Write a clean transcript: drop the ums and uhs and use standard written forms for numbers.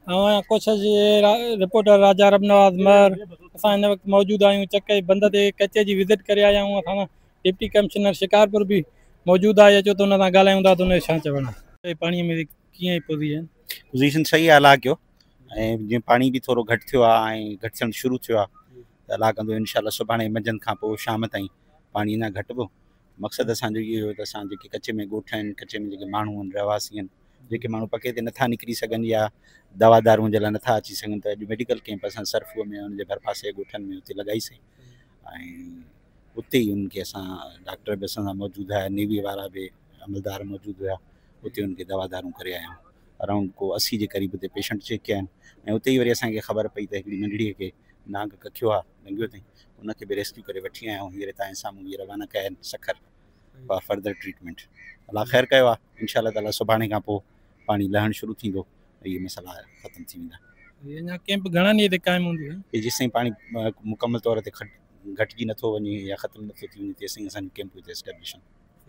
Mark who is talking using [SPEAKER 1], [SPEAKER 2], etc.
[SPEAKER 1] آئون آهيان ڪوشش جي رپورٽر راجا ربنواز مهر. اسان هن وقت موجود آهيون چڪ جي بند تي، ڪچي جي وزٽ ڪري آيا آهيون. اسان سان ڊپٽي ڪمشنر شڪارپور به موجود آهي، اچو ته ان سان ڳالهايون ٿا ته ان جو ڇا چوڻ آهي. پاڻي ۾ ڪيئن پوزيشن؟
[SPEAKER 2] پوزيشن صحيح آهي الله ڪيو، ۽ جيئن پاڻي به ٿورو گهٽ ٿيو آهي ۽ گهٽ ٿيڻ شروع ٿيو آهي ته الله ڪندو انشاء الله سڀاڻي منجهند کان پوء شام تائين پاڻي اڃا گهٽبو. مقصد اسان جو اهو هو ته اسان جيڪي ڪچي ۾ ڳوٺ آهن، ڪچي ۾ جيڪي ماڻهو آهن، رهواسي آهن، جيڪي ماڻهو پڪي تي نٿا نڪري سگهن يا دوا دارون جي لاء نٿا اچي سگهن، ته اڄ ميڊيڪل ڪيمپ اسان سرفوء ۾ ان جي ڀرپاسي جي ڳوٺن ۾ اتي لڳائيسين ۽ اتي ئي انهن کي اسان ڊاڪٽر به اسان سان موجود هيا، نيوي وارا به عملدار موجود هيا، اتي انهن کي دوا دارون ڪري آيا آهيون. اراؤنڊ ڪو 80 جي قريب اتي پيشنٽ چيڪ ڪيا آهن ۽ اتي ئي وري اسان کي خبر پئي ته هڪڙي ننڍڙي کي نانگ ڪکيو آهي، ڏنگيو اٿئي، ان کي به ريسڪيو ڪري وٺي آيا آهيون. هينئر تائين سامهون اهي روانا ڪيا آهن سکر فار فردر ٽريٽمينٽ. الله خير ڪيو آهي، انشاء الله تعالي سڀاڻي کان پوء پاڻي لهڻ شروع ٿيندو ۽ اهي مسئلا ختم ٿي ويندا.
[SPEAKER 1] اڃا ڪيمپ گهڻن ڏينهن تي قائم هوندي؟
[SPEAKER 2] هي جيستائين پاڻي مڪمل طور تي گهٽجي نٿو وڃي يا ختم نٿو ٿي وڃي، تيستائين اسان جو ڪيمپ هتي اسٽيبلش.